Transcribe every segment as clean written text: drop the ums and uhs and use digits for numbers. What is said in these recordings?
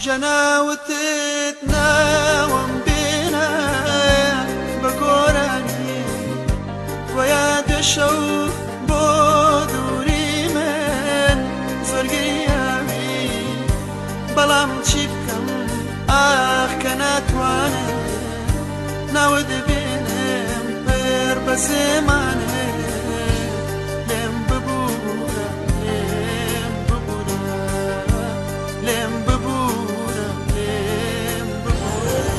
جەناوتت ناوم بێنە بە گۆرانی وەیا دەشەو بۆ دووری من زۆر گریاوی بەڵام چی بکەم ئاخ کە ناتوانم ناوت بێنم پر بە زمانم لێم ببوورە لێم ببوورە لێم ببوورە لێم ببوورە.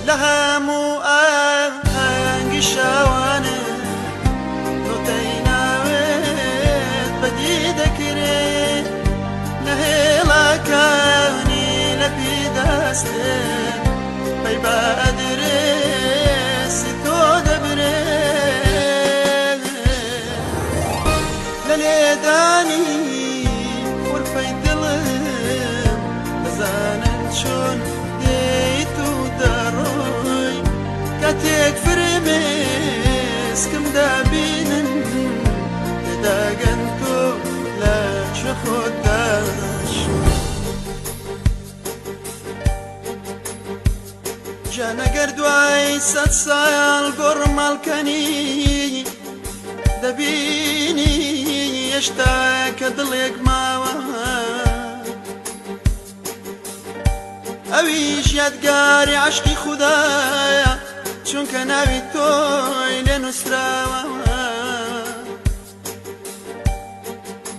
لە هەموو ئاهەنگی شەوانێ نۆتەی ناوێت بەدی دەکرێ لە هێڵەکانی لەپی دەستێ پەی بە ئەدرێسی تۆ دەبرێ لە لێدانی خورپەی دڵم دەزانن چۆن دێیت و دەڕۆی کاتێک فرمێسکم دەبینن تێدەگەن تۆ لە کوێ خۆت دەشۆی. جانەگەر دوای سەد ساڵ گۆڕم هەڵکەنی دەبینی هێشتا کە دڵێک ماوە ئەویش یادگاری عەشقی خودایە چونکە ناوی تۆی لێ نووسراوە.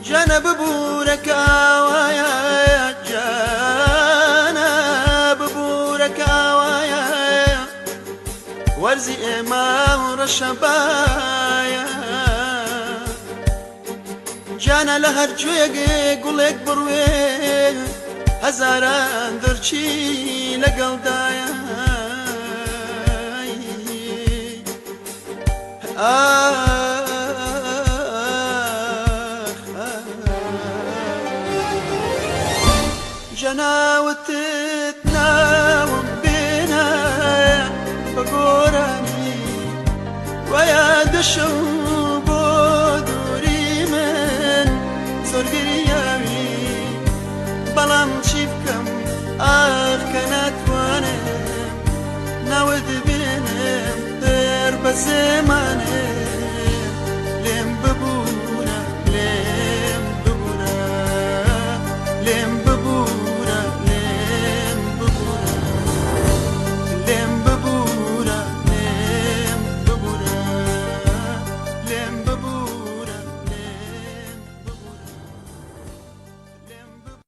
جانە ببوورە کە ئاوایە جانە ببوورە کە ئاوایە وەرزی ئێمە و ڕەشەبایە جانە لە هەر گوێگێ گوڵێک بڕوێ هەزاران دڕکی لەگەڵدایە جەناوتت ناوم بێنە بە گۆرانی وەیا دەشەو بۆ دووری من زۆر گریاوی بەڵام چی بکەم ئاخ کە ناتوانم ناوت بێنم تر بە زمانم لێم ببوورە لێم ببوورە لێم ببوورە لێم ببوورە لێم ببوورە لێم ببوورە لێم ببوورە لێم ببوورە لێم ببوورە.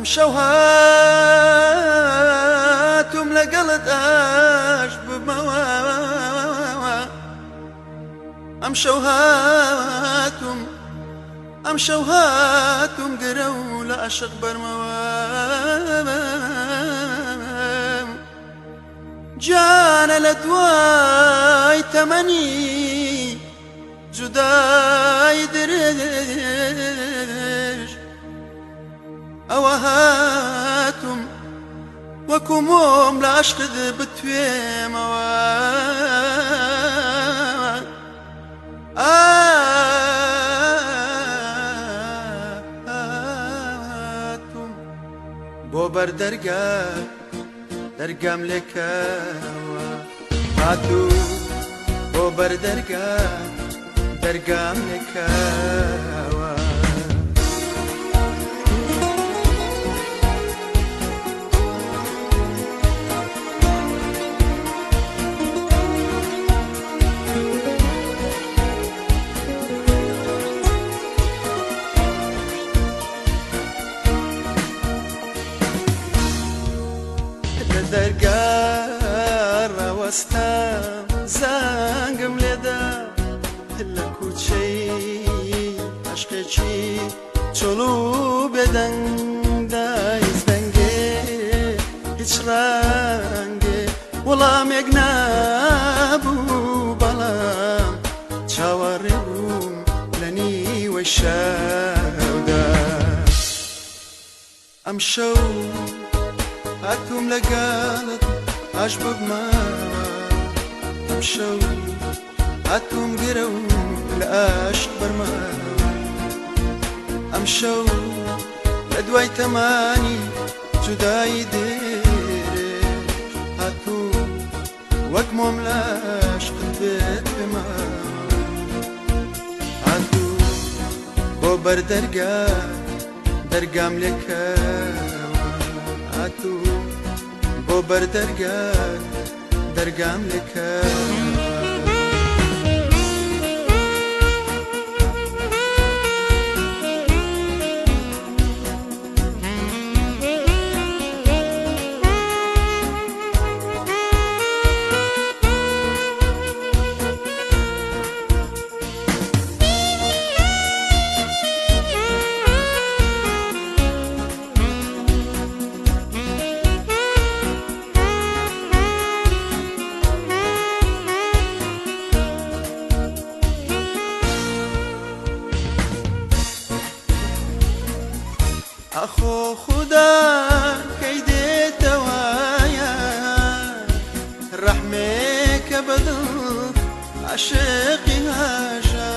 ئەمشەو هاتووم لەگەڵت ئاش ببمەوە. ئەمشەو هاتووم ئەمشەو هاتووم گرەو لە عەشق بەرمەوە. گیانە لە دوای تەمەنی جودای درێژ ئەوە هاتووم وەکو مۆم لە عەشقت بتوێمەوە. هاتووم بۆ بەر دەرگا دەرگام لێکەوە. هاتوو بۆ بەر دەرگا دەرگام لێکەوە. لە دەرگا ڕاوەستام زەنگم لێدا، لە کوچەی عەشقێکی چۆڵ و بێدەنگدا هیچ دەنگێ هیچ ڕەنگێ وەڵامێک نابوو، بەڵام چاوەڕێ بووم لە نیوەی شەودا. ئەمشەو هاتووم لەگەڵت ئاش ببمەوە. ئەمشەو هاتووم گرەو لە ئاشق بەرمەوە. ئەمشەو لە دوای تەمانی جودایی درێژ هاتووم وەک مۆم لە عەشقت بێت پێمەوە. هاتوو بۆ بەر دەرگا دەرگام لێکەوە. هاتوو بۆ بەر دەرگا دەرگام لێکەوە. ئاخۆ خودا کەی دێتەوەیە ڕەحمێکە بەدڵ عاشقی هەژا.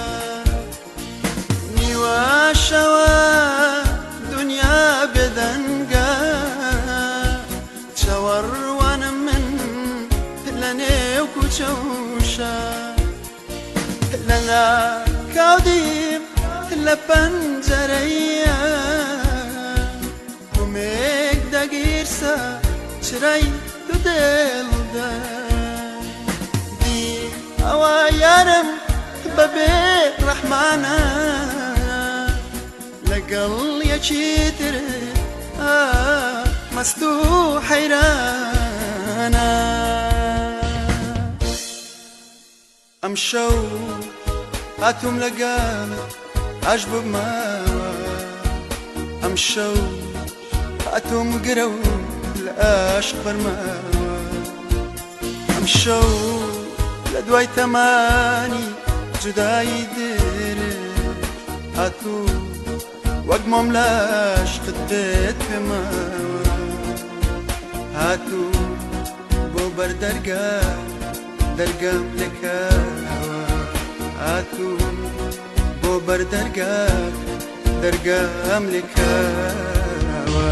نیوە شەوە دنیا بێدەنگە، چاوەڕوانم من لە نێو کوچە و شار. لە ناکاو دیم لە پەنجەرەیە کومێک دەگیرسا چرای دو دڵدا. دیم ئەوە یارم بەبێ ڕەحمانە لەگەڵ یەکی تر مەست و حەیرانە. ئەمشەو هاتووم لەگەڵت ئاش ببمەوە. ئەمشەو هاتووم گرەو لە عەشق بەرمەوە. ئەمشەو لە دوای تەمانی جودایی درێژ هاتوو وەک مۆم لە عەشقت بێت پێمەوە. هاتوو بۆ بەر دەرگا دەرگام لێکەوە. هاتوو بۆ بەر دەرگا دەرگام لێکەوە.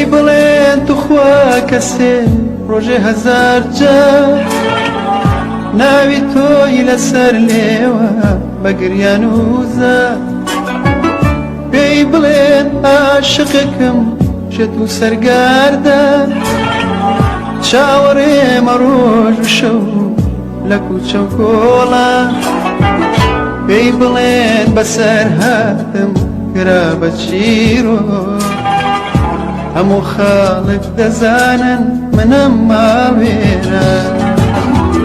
پێی بڵێن توخوا کەسێ ڕۆژێ هەزار جار ناوی تۆی لەسەر لێوە بە گریان و زار. پێی بڵێن عاشقێکم شێت و سەرگەردان، چاوەڕێمە ڕۆژ و شەو لە کوچە و کۆڵان. پێی بڵێن بەسەر هاتم کرا بە چیرۆک، هەموو خەڵک دەزانن منم ماڵوێران.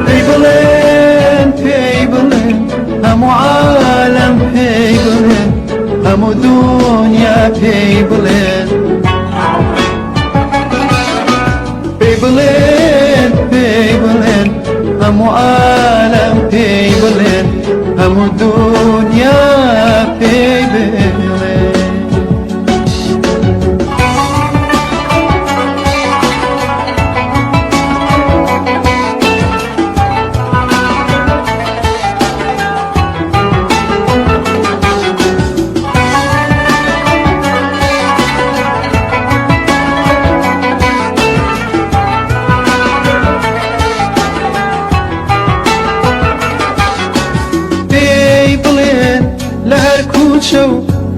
پێی بڵێن پێی بڵێن هەموو عالەم پێی بڵێن، هەموو دونیا پێی بڵێن. پێی بڵێن پێی بڵێن هەموو عالەم پێی بڵێن، هەموو دونیا پێی بڵێن. پێی بڵێن لە هەر کوچە و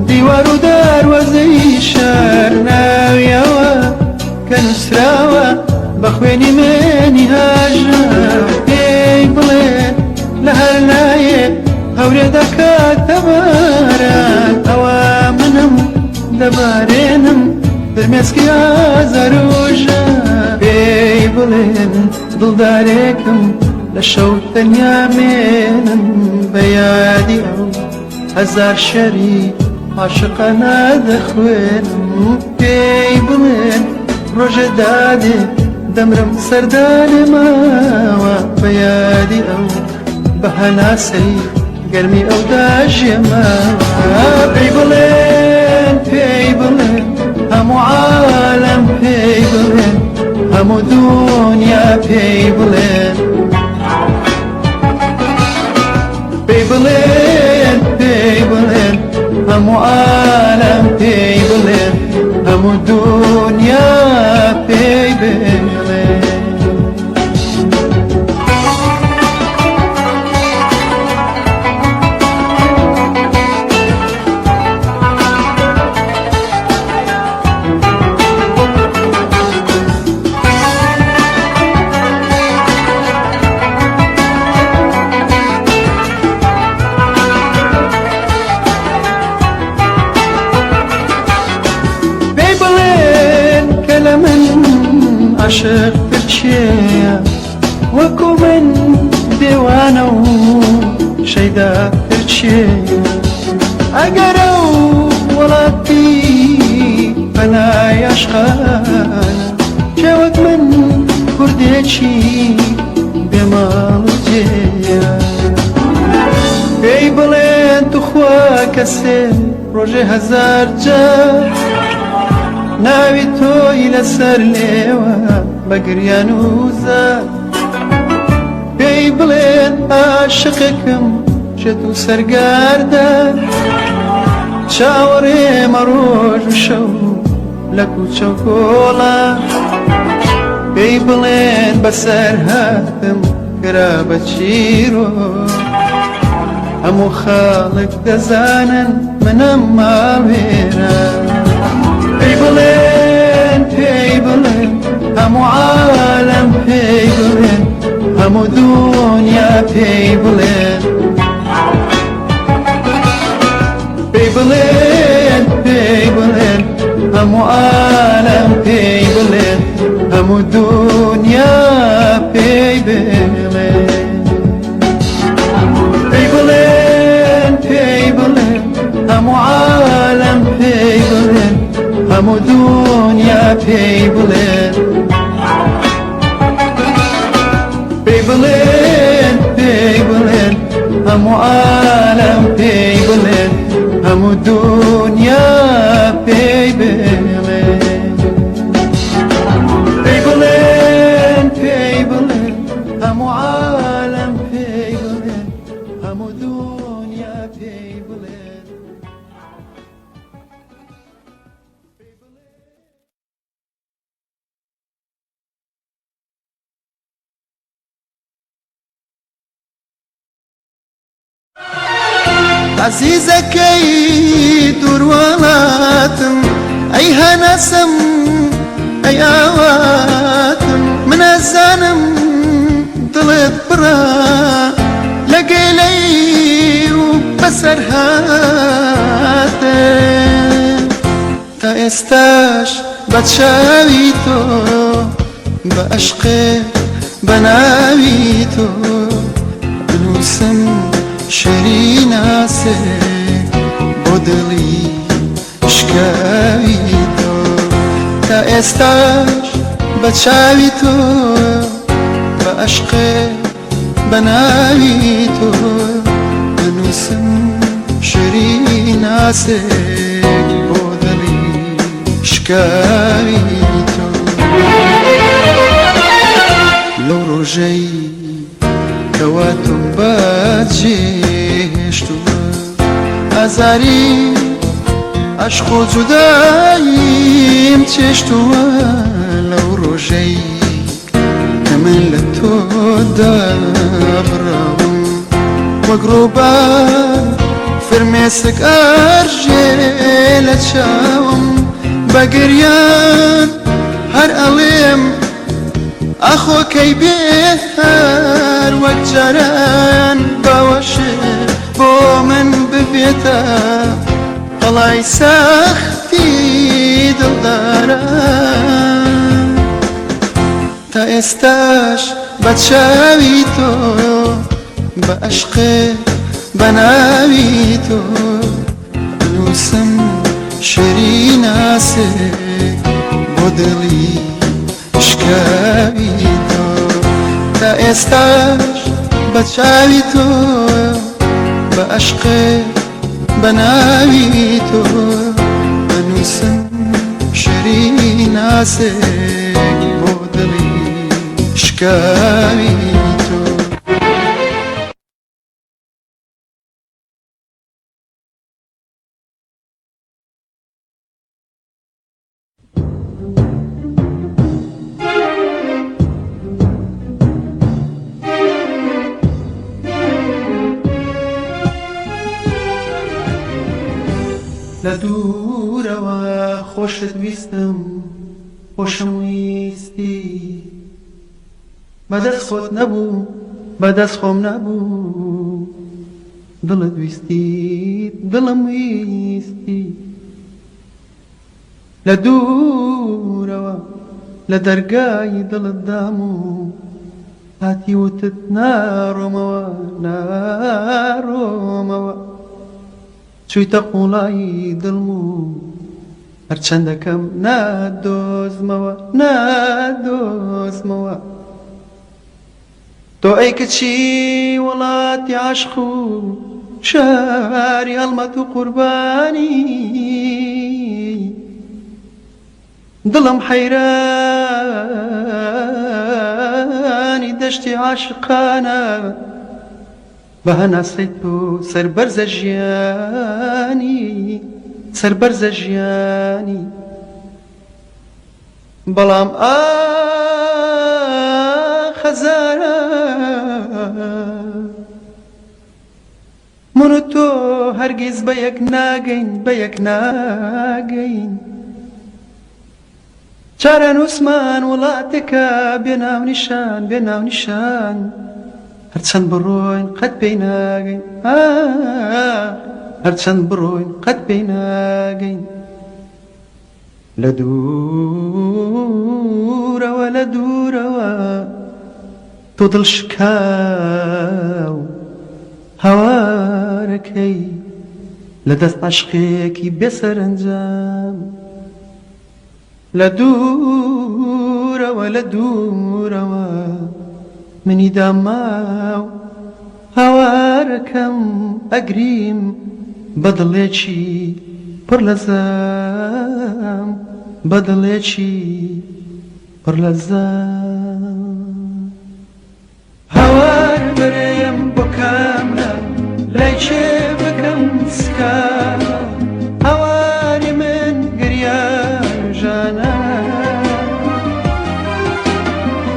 دیوار و دەروازەی شار ناویەوە کە نووسراوە بە خوێنی منی هاژار. پێی بڵێن لە هەر لایەک هەورێ دەکاتە باران، ئەوە منم دەبارێنم فرمێسکی ئازار و ژان. پێی بڵێن دڵدارێکم لە شەو تەنیا مێنم بە یادی ئەو هەزار شەری عاشقانە دەخوێنم. پێی بڵێن ڕۆژێ دادێ دەمرم سەردانێ ماوە بە یادی ئەو بە هەناسەی گەرمی ئەو داژێماوە. پێی بڵێن پێی بڵێن هەموو عالەم پێی بڵێن، هەموو دونیا پێی بڵێن. پێی بڵێن پێی بڵێن هەموو عالەم پێی بڵێن، هەموو دونیا پێی بڵێن. پێی بڵێن کە لە من عاشقتر کێیە، وەکو من دێوانە و شەیداتر کێیە؟ ئەگەر ئەو وڵاتی پەنای عاشقانە، کێ وەک من کوردێکی بێماڵ و جێیە؟ پێی بڵێن توخوا کەسێ ڕۆژێ هەزار جار ناوی تۆی لەسەر لێوە بە گریان و زار. پێی بڵێن عاشقێکم شێت و سەرگەردان، چاوەڕێمە ڕۆژ و شەو لە کوچە و کۆڵان. پێی بڵێن بەسەر هاتم کرا بە چیرۆک، هەموو خەڵک دەزانن منم ماڵوێران. پێی بڵێن پێی بڵێن هەموو عالەم پێی بڵێن، هەموو دونیا پێی بڵێن. پێی بڵێن پێی بڵێن هەموو عالەم پێی بڵێن، هەموو دونیا پێی بڵێن. پێی بڵێن پێی بڵێن هەموو عالەم پێی بڵێن، هەموو دونیا پێی بڵێن. پێی بڵێن پێی بڵێن هەموو عالەم پێی بڵێن، هەموو دونیا پێی بڵێن. پێی بڵێن پێی بڵێن هەموو عالەم پێی بڵێن، هەموو دونیا پێی بڵێن. عەزیزەکەی دوور وڵاتم ئەی هەناسەم ئەی ئاواتم من ئەزانم دڵت پڕە لە گلەی و بەسەرهاتم تا ئێستاش بە چاوی تۆ بە ئەشقێ بە ناوی تۆ بنووسم شعری ناسک بۆ دڵی شکاوی تۆ تا ئێستاش بە چاوی تۆ بە ئەشقێ بە ناوی تۆ بنووسم شعری ناسک بۆ دڵی شکاوی تۆ لەو ڕۆژەی کەوا تۆم بەجێهێشتووە ئازاری عەشق و جوداییم چێشتووە لەو ڕۆژەی کە من لە تۆ دابڕاوم وەک ڕووبار فرمێسک ئەرژێ لە چاوم بە گریان هەر ئەڵێم ئاخۆ کەی بێ هەر وەک جاران باوەشت بۆ من ببێتە قەڵای سەختی دڵداران تا ئێستاش بە چاوی تۆ بە ئەشقێ بە ناوی تۆ ئەنووسم شعری ناسک بۆ دڵی شکاوی تۆ تا ئێستاش بە چاوی تۆ بە ئەشقێ بە ناوی تۆ ئەنووسم شعری ناسک بۆ دڵی شکاوی تۆ. لە دوورەوە خۆشت ویستم خۆشم ویستی بەدەست خۆت نەبوو بەدەست خۆم نەبوو دڵت ویستی دڵم ویستی لە دوورەوە لە دەرگای دڵت دام و هاتی وتت ناڕۆمەوە ناڕۆمەوە چوویتە قوڵایی دڵم و هەرچەندەکەم نادۆزمەوە نادۆزمەوە تۆ ئەی کچی وڵاتی عەشق و شاری هەڵمەت و قوربانی دڵم حەیرانی دەشتی عاشقانە بە هەناسەی تۆ سەربەرزە ژیانی سەربەرزە ژیانی بەڵام ئاخ هەزاران من و تۆ هەرگیز بە یەک ناگەین بە یەک ناگەین چارەنووسمان وڵاتێکە بێ ناونیشان بێ ناونیشان هەرچەند بڕۆین قەت پێی ناگەین هەرچەند بڕۆین قەت پێی ناگەین لە دوورەوە لە دوورەوە تۆ دڵ شکاو هاوارەکەی لە دەست عەشقێکی بێ سەرەنجام لە دوورەوە لە دوورەوە منی داماو هاوارەکەم ئەگریم بە دڵێکی پڕ لە زام بە دڵێکی پڕ لە زام. هاوار بەرێم بۆ کام لا لای کێ بکەم سکاڵا هاواری من گریان و ژانە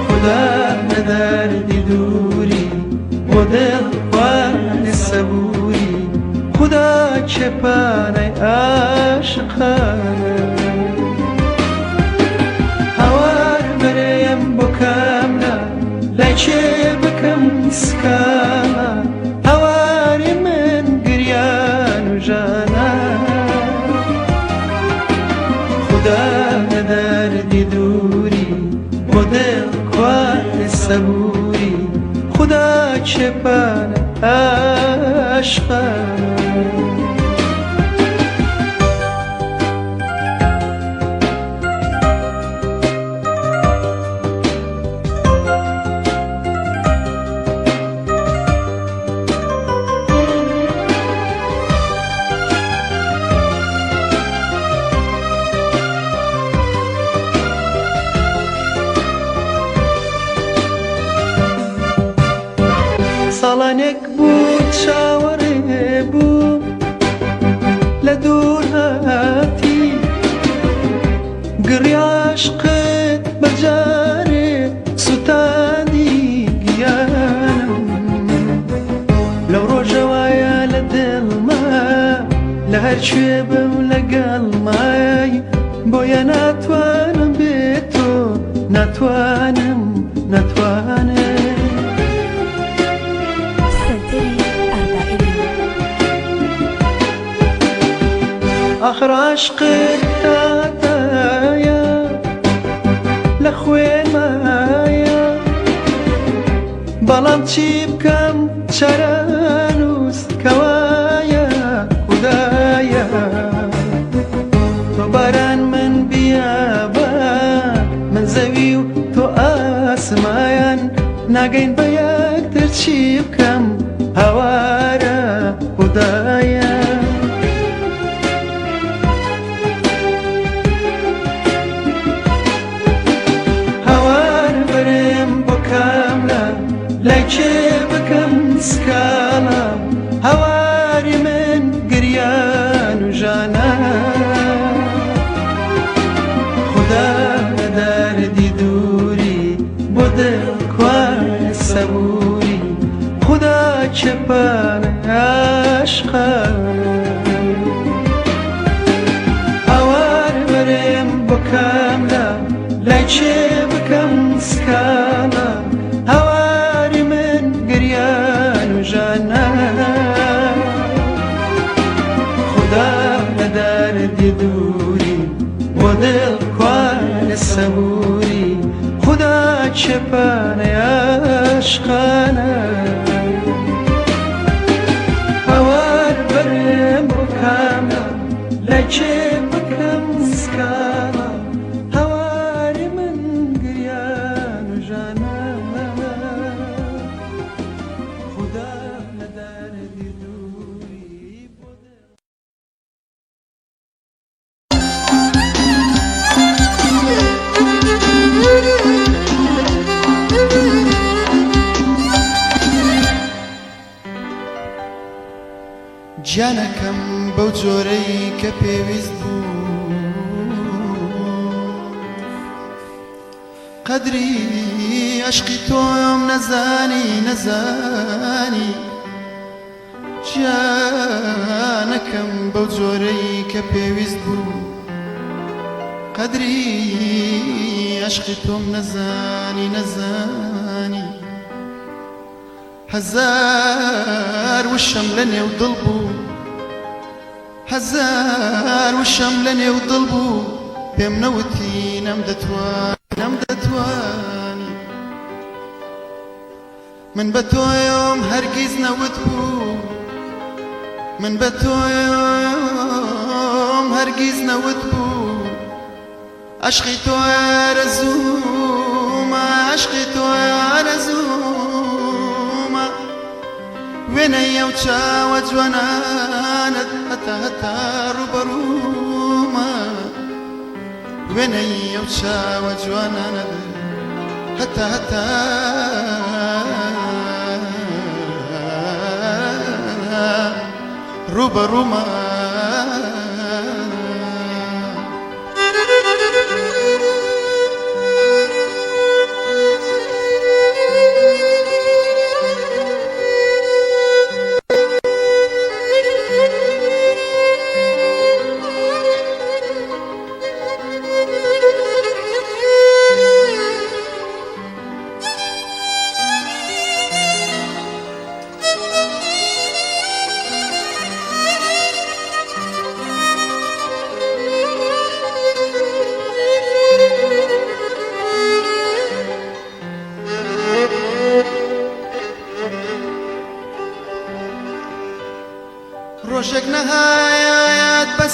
خودا لە دەردی دووری بۆ دڵ خوارێ سەبووری خودا. عاشقانە. هاوار بەرێم بۆ کاملا لای کێ بکەم سکاڵا هاواری من گریان و ژانە. خودا لە دەردی دووری بۆ دڵ کوانێ سەبووری خودا کێ پانە عاشقانە. ساڵانێک بوو چاوەڕێ بوو لە دوور هاتی گڕی عاشقت بە جارێ سوتانی گیانم لەو ڕۆژەوایە لە دڵما لە هەر کوێ بم لەگەڵمای بۆیە ناتوانم بێ تۆ ناتوانم ناتوانم. سەنتەری ئەربەعین. ئاخر عەشقت تاتایە لە خوێنمایە بەڵام چی بکەم چارەنووس کەوایە خودایە تۆ باران من بیابان من زەوی و تۆ ئاسمایان ناگەین بە یەکتر چی بکەم هاوارە خودایە. هاوار بەرێم بۆ کاملا لای کێ بکەم سکاڵا هاواری من گریان و ژانە. خودا لە دەردی دووری بۆ دڵ کوانێ سەبووری خودا کێ پانە عاشقانە. هاوار بەرێم بۆ کاملا لای کێ بکەم سکاڵا هاواری من گریان و ژانە. خودا لە دەردی دووری بۆ دڵ کوانێ سەبووری خودا کێ پانەی عاشقانە. هاوار بەرێم بۆ کاملا لای کێ بکەم سکاڵا هاواری من گریان و ژانە. خودا لە دەردی دووری بۆ دڵ. گیانەکەم بەو جۆرەی کە پێویست بوو قەدری عەشقی تۆم نەزانی نەزانی گیانەکەم بەو جۆرەی کە پێویست بوو قەدری عەشقی تۆم نەزانی نەزانی هەزار وشەم لە نێو دڵ بوو هەزار وشەم لە نێو دڵ بوو پێم نەوتی نەمدەتوانی نەمدەتوانی من بە تۆیم هەرگیز نەوت بوو من بە تۆیم هەرگیز نەوت بوو عەشقی تۆ ئارەزوومە عەشقی تۆ ئارەزوومە وێنەی ئەو چاوە جوانانت هەتا هەتا ڕووبەڕوومە وێنەی ئەو چاوە جوانانت هەتا هەتا ڕووبەڕوومە.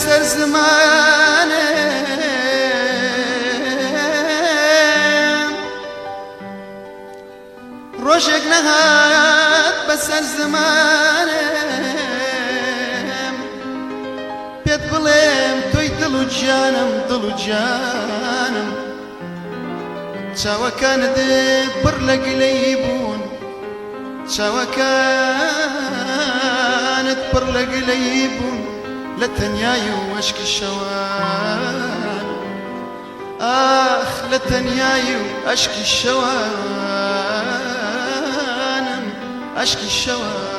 لەسەر زمانێ ڕۆژێک نەهات بەسەر زمانێم پێت بڵێم تۆی دڵ و گیانم دڵ و گیانم چاوەکانت پڕ لە گلەیی بوون چاوەکانت پڕ لە گلەیی بوون لە تەنیایی و ئەشکی شەوان ئاخ لە تەنیایی و ئەشکی شەوانم ئەشکی شەوانم.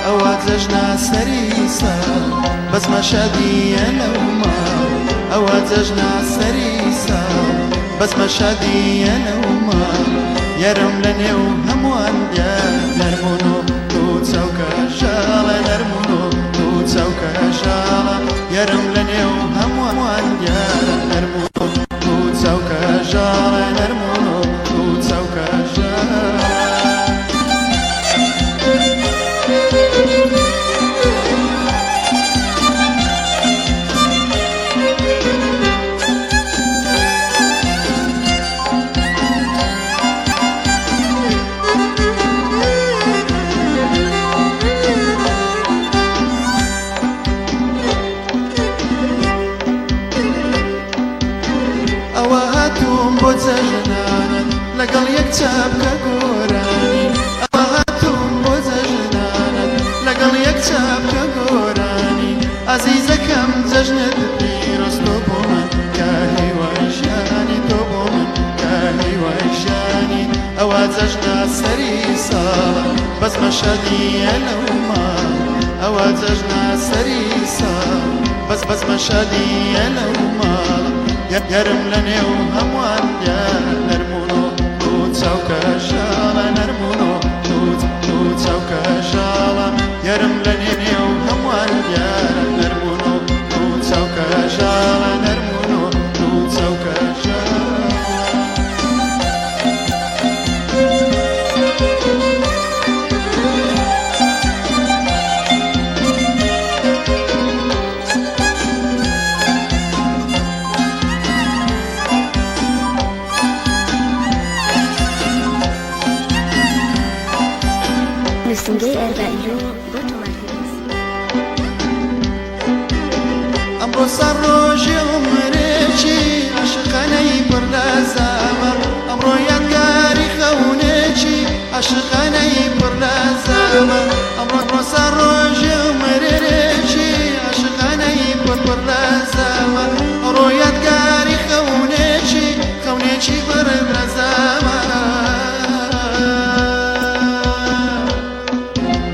ئەوە جەژنە سەری ساڵ بەزمە شادیە لەو ماڵ ئەوە جەژنە سەری ساڵ بەزمە شادیە لەو ماڵ یارم لە نێو هەمووان دیار نەرمونۆ تۆ چاوکە ژاڵە نەرمونۆ تۆ چاوکە ژاڵە یارم لە نێو هەمووان دیارە نەرمونۆ تۆ چاوکە ژاڵە نەرمونۆ تۆ چاوکە ژاڵە. ئەوە هاتووم بۆ جەژنانت لەگەڵ یەک چاپکە گۆرانی ئەوە هاتووم بۆ جەژنانت لەگەڵ یەک چاپکە گۆرانی ئازیزەکەم جەژنت پیرۆز تۆ بۆ من کە هیوای ژیانی تۆ بۆ من کە هیوای ژیانی ئەوە جەژنە سەری ساڵە بەزمە شادیە لەو ماڵ ئەوە جەژنە سەری ساڵ بەس بەزمە شادیە لەو ماڵ یارم لە نێو هەمووان دیارە نەرمونۆ تۆ چاوکە ژاڵە نەرمونۆ تۆ چاوکە ژاڵە یارم لە نێو هەمووان دیارە نەرمونۆ تۆ چاوکە ژاڵە نەرمونۆ تۆ چاوکە ژاڵە. نووسینگەی ئەربائیلۆ بۆ تۆمارکردنی ئەمڕۆ سەر ڕۆژی عومرێکی عاشقانەی پڕ لە زامە ئەمڕۆ یادگاری خەونێکی عاشقانەی پڕ لە زامە ئەمڕۆ سەر ڕۆژی عومرێکی عاشقانەی پڕ لە زامە ئەمڕۆ یادگاری خەونێکی خەونێکی پڕ لە زامە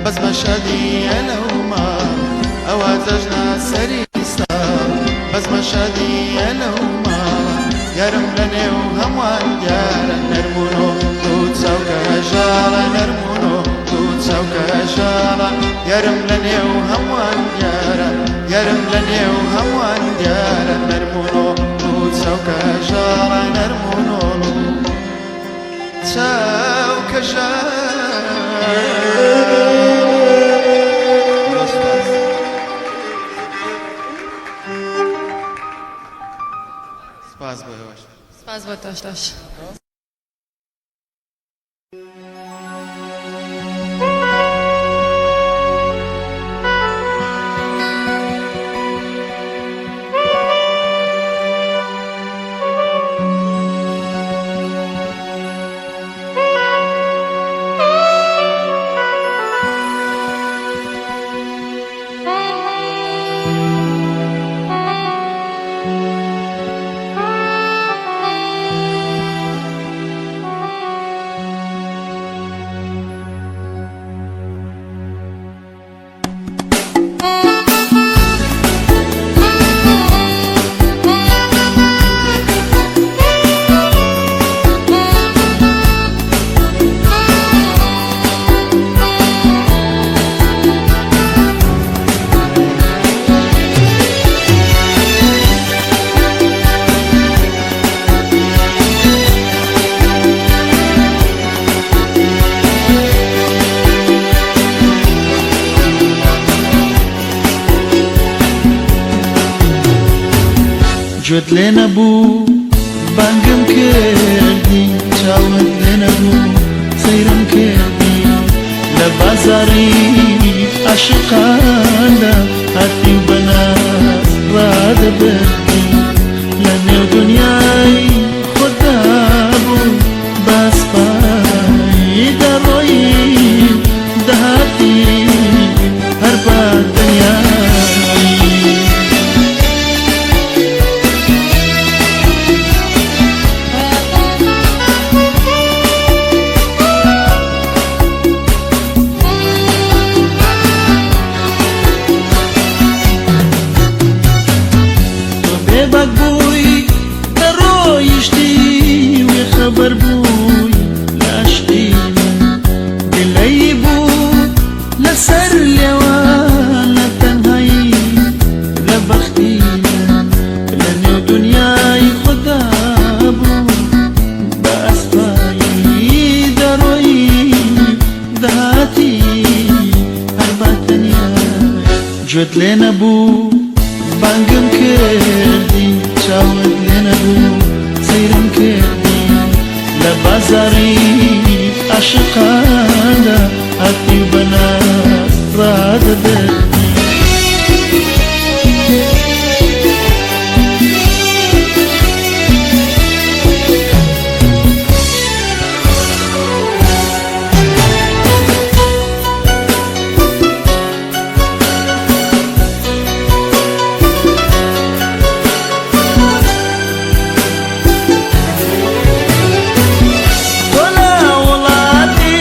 بەزمە شادیە لەو ماڵ ئەوە جەژنە سەری ساڵ بەزمە شادیە لەو ماڵ یارم لە نێو هەمووان دیارە نەرمونۆ تۆ چاوکە ژاڵە نەرمونۆ تۆ چاوکە ژاڵە یارم لە نێو هەمووان دیارە یارم لە نێو هەمووان دیارە نەرمونۆ تۆ چاوکە ژاڵە نەرمونۆ چاوکە ژاڵە. سپاس بۆ ئێوەش. سپاس بۆ تۆش. گوێت لێ نەبوو بانگم کردی چاوت لێ نەبوو سەیرم کردی لە بازاڕی عاشقاندا هاتی و بەناز ڕادەبردی لە نێو دنیای خۆتدا بوو بەسپایی دەڕۆیی دەهاتی هەر بە تەنیایی. تۆ بێباک بووی دەڕۆیشتی وێ خەبەر بووی لە عەشقی من گلەیی بوو لەسەر لێوان لە تەنهایی لە بەختی من لە نێو دونیای خۆدا بوو بە ئەسپایی دەڕۆیی دەهاتی هەر بە تەنیایی گوێت لێ نەبوو بانگم کردی چاوت لێ نەبوو سەیرم کردی لە بازاڕی عاشقاندا هاتی و بە ناز ڕادەبردی. تۆ لە وڵاتی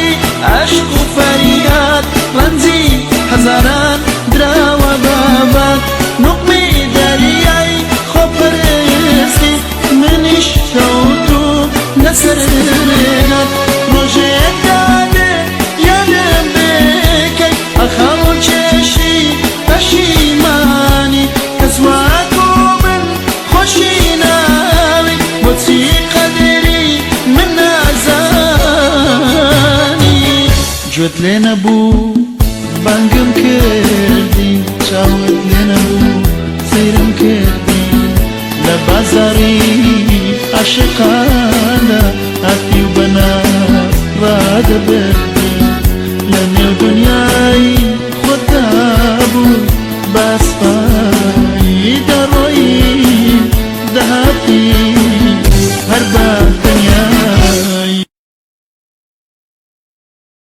عەشق و فەریاد ڕەنجی هەزاران دراوە بە باد نوقمی دەریای خۆپەرستی منیش کەوتووم لەسەر ڕێگات ڕۆژێک دادێ یادم بکەی ئەخەو کێشی پەشیمانی کەس وەکو من خۆشی ناوێ بۆچی قەدری من نازانی. گوێت لێ نەبوو بانگم کردی چاوت لێ نەبوو سەیرم کردی لە بازاڕی عاشقاندا هاتی و بە ناز ڕادەبردی لە نێو دنیای خۆتدا بووی بە ئەسپایی دەڕۆیی.